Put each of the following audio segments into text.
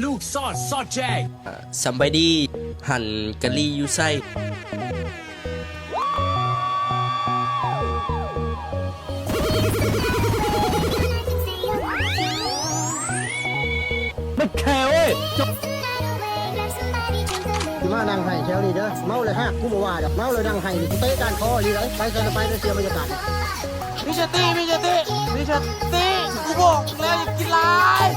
ລູກຊອດ ຊອດແຈ້ງ. ສຳບາຍດີ ຫັ້ນກະລີຢູ່ໃສ? ມັນແຄ່ເວີຍ ຊິມານັ່ງໄຫ້ແຖວນີ້ເດີ. ເມົາແລ້ວຫາກ ກູບໍ່ວ່າດອກ. ເມົາແລ້ວນັ່ງໄຫ້ນີ້ ກູເຕະກ້ານຄໍອີ່ຫຼີເດ. ໄປ ໄປ ໄປ ໄປ ເສຍບັນຍາກາດ. ມີສະຕິ ມີສະຕິ ມີສະຕິ ກູບອກມຶງແລ້ວຢ່າກິນຫຼາຍ.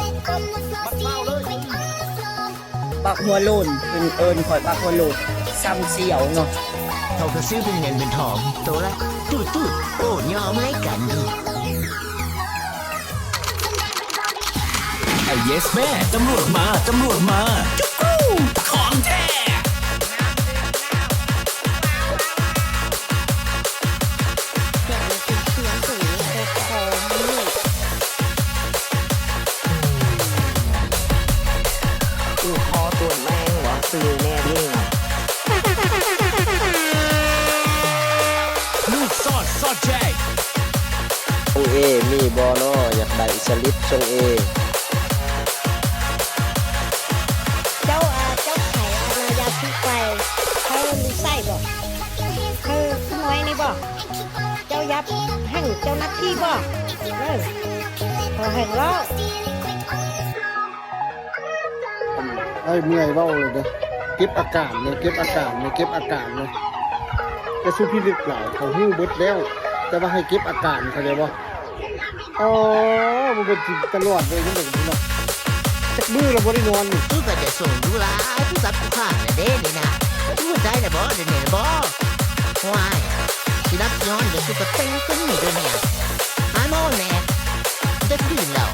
ບັກຫົວໂລ້ນ ເພິ່ນເອີ້ນຂ້ອຍບັກຫົວໂລ້ນ ຊ່ຳສຽວເນາະ. ເຂົາກະຊື້ເປັນເງິນເປັນທອງ ໂຕລະຕູດໆ ໂອ້ ຍອມໃຫ້ກັນ. ເຢສແມ່ ຕຳຫຼວດມາ ຕຳຫຼວດມາ ຈຸກຮູ ຂອງແທ້. ລູກຄອໂຕນແມ່ງວະ ຊື້ແນ່ເດ້. ລູກຊອດ ຊອດແຈ້ງ. ໂອເອ ມີບໍ່ນໍ ຢາກໄດ້ສະລິບຊົງເອ. ເຈົ້າ ອາ ເຈົ້າຂາຍ ອາ ນາຢາສຸໄປ ເຮົາມີໃຊ້ບໍ່? ເຮົານ້ອຍນີ້ບໍ່? ເຈົ້າຢ່າຫັງເຈົ້າໜ້າທີ່ບໍ່? ເອີ ຂໍໃຫ້ເວົ້າ. ໄອ້ເມື່ອຍເວົ້າເລີຍເດີ ເກັບອາການເລີຍ ເກັບອາການເລີຍ ເກັບອາການເລີຍ. ແຕ່ສຸພິລຶກຫຼາຍ ເຂົາຮູ້ເບິດແລ້ວ ແຕ່ວ່າໃຫ້ເກັບອາການ ເຂົ້າໃຈບໍ່? ອໍ ບໍ່ແມ່ນກິນຕະຫຼອດເລີຍ ຈັ່ງໃດເນາະ. ຈັກມື້ລະບໍ່ໄດ້ນອນນີ້. ກູກະຈະສົ່ງດູຫຼາຍ ໂທລະສັບກູຄ້າງແລ້ວເດ້ນີ້ນະ. ຮູ້ໃຈແລ້ວບໍ່ ດຽວນີ້ນະບໍ່? ໂອ້ຍ ຊິຫຼັບຊິນອນ ດຽວຊູກະເຕັງກວ່ານີ້ເດີນີ້. ຫານອນແດ່ ເດັກດີແລ້ວ.